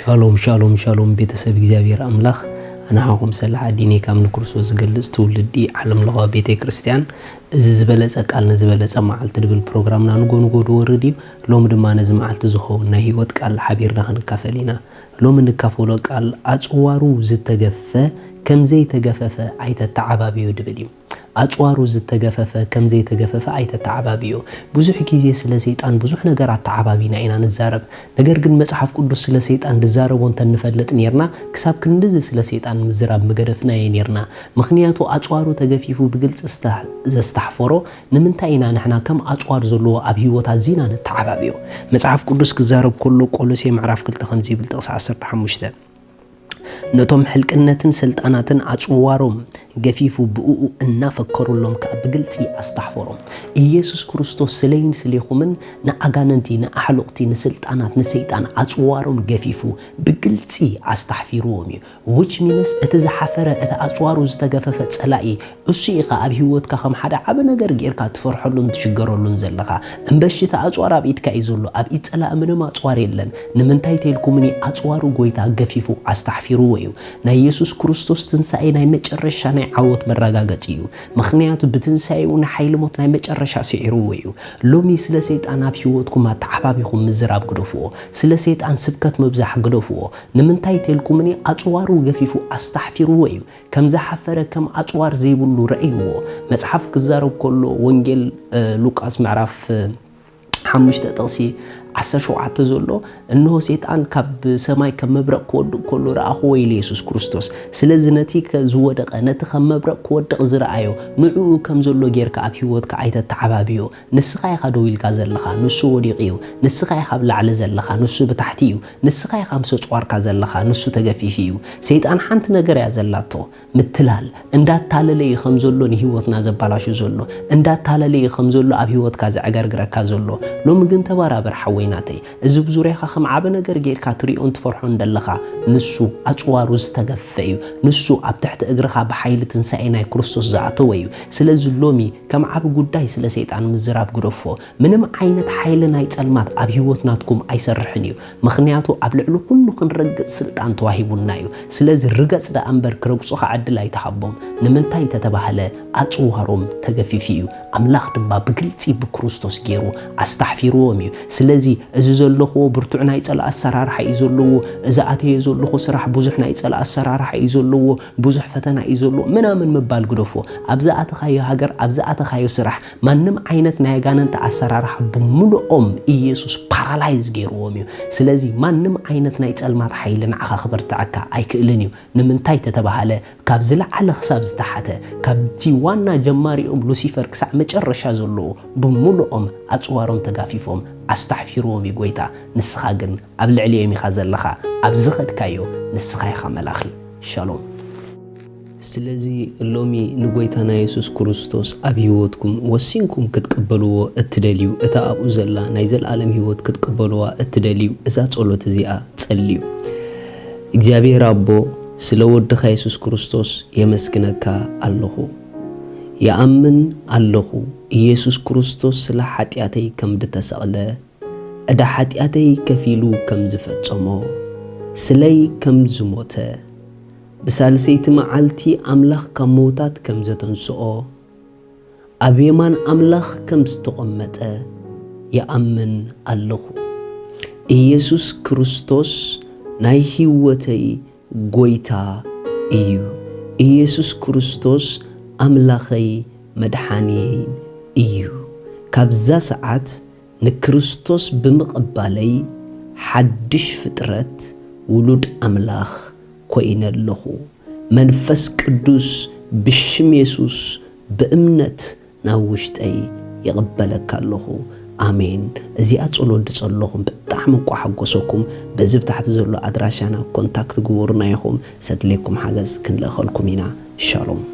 ሻሎም ሻሎም ሻሎም ቤተሰብ እግዚኣብሔር ኣምላኽ ኣናሃኹም ሰላሕ ኣዲኔ ካብ ንክርስቶስ ዝገልጽ ትውልዲ ዓለም ለኸ ቤተ ክርስቲያን። እዚ ዝበለጸ ቃል ንዝበለጸ መዓልቲ ድብል ፕሮግራምና ንጎንጎ ድወርድ እዩ። ሎሚ ድማ ነዚ መዓልቲ ዝኸውን ናይ ህይወት ቃል ሓቢርና ክንካፈል ኢና። ሎሚ ንካፈሎ ቃል ኣጽዋሩ ዝተገፈ ከም ዘይተገፈፈ ኣይተተዓባብዮ ድብል እዩ። ኣጽዋሩ ዝተገፈፈ ከም ዘይተገፈፈ ኣይተተዓባብዮ። ብዙሕ ግዜ ስለ ሰይጣን ብዙሕ ነገር ኣተዓባቢና ኢና ንዛረብ። ነገር ግን መጽሓፍ ቅዱስ ስለ ሰይጣን ድዛረቦ እንተንፈልጥ ኔርና ክሳብ ክንድዚ ስለ ሰይጣን ምዝራብ ምገደፍናዮ ኔርና። ምኽንያቱ ኣጽዋሩ ተገፊፉ ብግልጺ ስታ- ዘስታሕፈሮ ንምንታይ ኢና ንሕና ከም ኣጽዋር ዘለዎ ኣብ ህይወት ኣዚና ንተዓባብዮ? መጽሓፍ ቅዱስ ክዛረብ ከሎ ቆሎሴ ምዕራፍ ክልተ ከምዚ ይብል ጥቕሲ ዓሰርተ ሓሙሽተ ነቶም ሕልቅነትን ስልጣናትን ኣጽዋሮም ገፊፉ ብእኡ እናፈከሩሎም ከኣ ብግልጺ ኣስታሕፈሮም። ኢየሱስ ክርስቶስ ስለይን ስሌኹምን ንኣጋንንቲ ንኣሕሉቕቲ ንስልጣናት ንሰይጣን ኣጽዋሮም ገፊፉ ብግልጺ ኣስታሕፊርዎም እዩ። Which means እቲ ዝሓፈረ እቲ ኣጽዋሩ ዝተገፈፈ ጸላኢ እሱ ኢኻ ኣብ ህይወትካ ከም ሓደ ዓቢ ነገር ጌርካ ትፈርሐሉን ትሽገረሉን ዘለኻ። እምበሺ እቲ ኣጽዋር ኣብ ኢድካ እዩ ዘሎ፣ ኣብ ኢድ ጸላኢ ምንም ኣጽዋር የለን። ንምንታይ ተልኩምኒ ኣጽዋሩ ጎይታ ገፊፉ ኣስታሕፊርዎ እዩ። ናይ የሱስ ክርስቶስ ትንሳኤ ናይ መጨረሻ ናይ ዓወት መረጋገጺ እዩ። ምኽንያቱ ብትንሳኤኡ ንሓይሊ ሞት ናይ መጨረሻ ስዒርዎ እዩ። ሎሚ ስለ ሰይጣን ኣብ ህይወትኩም ኣተዓባቢኹም ምዝራብ ግደፍዎ። ስለ ሰይጣን ስብከት ምብዛሕ ግደፍዎ። ንምንታይ ተልኩምኒ ኣጽዋሩ ገፊፉ ኣስታሕፊርዎ እዩ። ከም ዝሓፈረ ከም ኣጽዋር ዘይብሉ ረእይዎ። መጽሓፍ ክዛረብ ከሎ ወንጌል ሉቃስ ምዕራፍ ሓሙሽተ ጥቕሲ ዓሰርተ ሸውዓተ ዘሎ እንሆ ሰይጣን ካብ ሰማይ ከም መብረቕ ክወድቕ ከሎ ረኣኽዎ ኢሉ የሱስ ክርስቶስ። ስለዚ ነቲ ዝወደቐ ነቲ ከም መብረቕ ክወድቕ ዝረኣዮ ንዕኡ ከም ዘሎ ጌርካ ኣብ ህይወትካ ኣይተተዓባብዮ። ንስኻ ኢኻ ደው ኢልካ ዘለኻ፣ ንሱ ወዲቑ እዩ። ንስኻ ኢኻ ኣብ ላዕሊ ዘለኻ፣ ንሱ ብታሕቲ እዩ። ንስኻ ኢኻ ምስ ኣጽዋርካ ዘለኻ፣ ንሱ ተገፊፉ እዩ። ሰይጣን ሓንቲ ነገር እያ ዘላቶ፣ ምትላል። እንዳታለለ እዩ ከም ዘሎ ንህይወትና ዘባላሹ ዘሎ፣ እንዳታለለ እዩ ከም ዘሎ ኣብ ህይወትካ ዘዕገርግረካ ዘሎ። ሎሚ ግን ተባራበር ሓወይ ናተይ፣ እዚ ብዙርያኻ ከም ዓቢ ነገር ጌርካ ትሪኦን ትፈርሖን ደለኻ፣ ንሱ ኣጽዋሩ ዝተገፈ እዩ። ንሱ ኣብ ትሕቲ እግርኻ ብሓይሊ ትንሳኤ ናይ ክርስቶስ ዝኣተወ እዩ። ስለዚ ሎሚ ከም ዓቢ ጉዳይ ስለ ሰይጣን ምዝራብ ግደፎ። ምንም ዓይነት ሓይሊ ናይ ጸልማት ኣብ ህይወት ናትኩም ኣይሰርሕን እዩ። ምኽንያቱ ኣብ ልዕሊ ኩሉ ክንረግጽ ስልጣን ተዋሂቡና እዩ። ስለዚ ርገጽ ደኣ እምበር ክረግጹኻ ዕድል ኣይትሃቦም። ንምንታይ ተተባህለ ኣጽዋሮም ተገፊፉ እዩ። ኣምላኽ ድማ ብግልጺ ብክርስቶስ ገይሩ ኣስታሕፊርዎም እዩ። ስለዚ እዚ ዘለኽዎ ብርቱዕ ናይ ጸላእ ኣሰራርሓ እዩ ዘለዎ። እዚ ኣተዮ ዘለኹ ስራሕ ብዙሕ ናይ ጸላእ ኣሰራርሓ እዩ ዘለዎ። ብዙሕ ፈተና እዩ ዘለዎ ምናምን ምባል ግደፎ። ኣብ ዝኣተኻዮ ሃገር፣ ኣብ ዝኣተኻዮ ስራሕ ማንም ዓይነት ናይ ኣጋንንቲ ኣሰራርሓ ብምልኦም ኢየሱስ ፓራላይዝ ገይርዎም እዩ። ስለዚ ማንም ዓይነት ናይ ጸልማት ሓይሊ ንዓኻ ክበርትዐካ ኣይክእልን እዩ። ንምንታይ ተተባሃለ ካብ ዝለዓለ ክሳብ ዝተሓተ ካብቲ ዋና ጀማሪኦም ሉሲፈር ክሳዕ መጨረሻ ዘለዎ ብምልኦም ኣጽዋሮም ተጋፊፎም ኣስታሕፊርዎም እዩ ጎይታ። ንስኻ ግን ኣብ ልዕሊኦም ኢኻ ዘለኻ። ኣብ ዝኸድካዮ ንስኻ ኢኻ መላኺ። ሻሎም። ስለዚ ሎሚ ንጎይታና የሱስ ክርስቶስ ኣብ ህይወትኩም ወሲንኩም ክትቅበልዎ እትደልዩ፣ እታ ኣብኡ ዘላ ናይ ዘለኣለም ህይወት ክትቅበልዋ እትደልዩ፣ እዛ ጸሎት እዚኣ ጸልዩ። እግዚኣብሔር ኣቦ፣ ስለ ወድኻ የሱስ ክርስቶስ የመስግነካ ኣለኹ። ይኣምን ኣለኹ፣ ኢየሱስ ክርስቶስ ስለ ሓጢኣተይ ከም ድተሰቕለ፣ ዕዳ ሓጢኣተይ ከፊሉ ከም ዝፈጸሞ፣ ስለይ ከም ዝሞተ፣ ብሳልሰይቲ መዓልቲ ኣምላኽ ካብ ምዉታት ከም ዘተንስኦ፣ ኣብ የማን ኣምላኽ ከም ዝተቐመጠ ይኣምን ኣለኹ። ኢየሱስ ክርስቶስ ናይ ህይወተይ ጎይታ እዩ። ኢየሱስ ክርስቶስ ኣምላኸይ መድሓንየይን እዩ። ካብዛ ሰዓት ንክርስቶስ ብምቕባለይ ሓድሽ ፍጥረት ውሉድ ኣምላኽ ኮይነ ኣለኹ። መንፈስ ቅዱስ ብሽም የሱስ ብእምነት ናብ ውሽጠይ ይቕበለካ ኣለኹ። ኣሜን። እዚኣ ጸሎት ድጸለኹም ብጣዕሚ እንቋ ሓጎሰኩም። በዚ ብታሕቲ ዘሎ ኣድራሻና ኮንታክት ግበሩና ኢኹም። ሰድሌኩም ሓገዝ ክንልእኸልኩም ኢና። ሻሎም።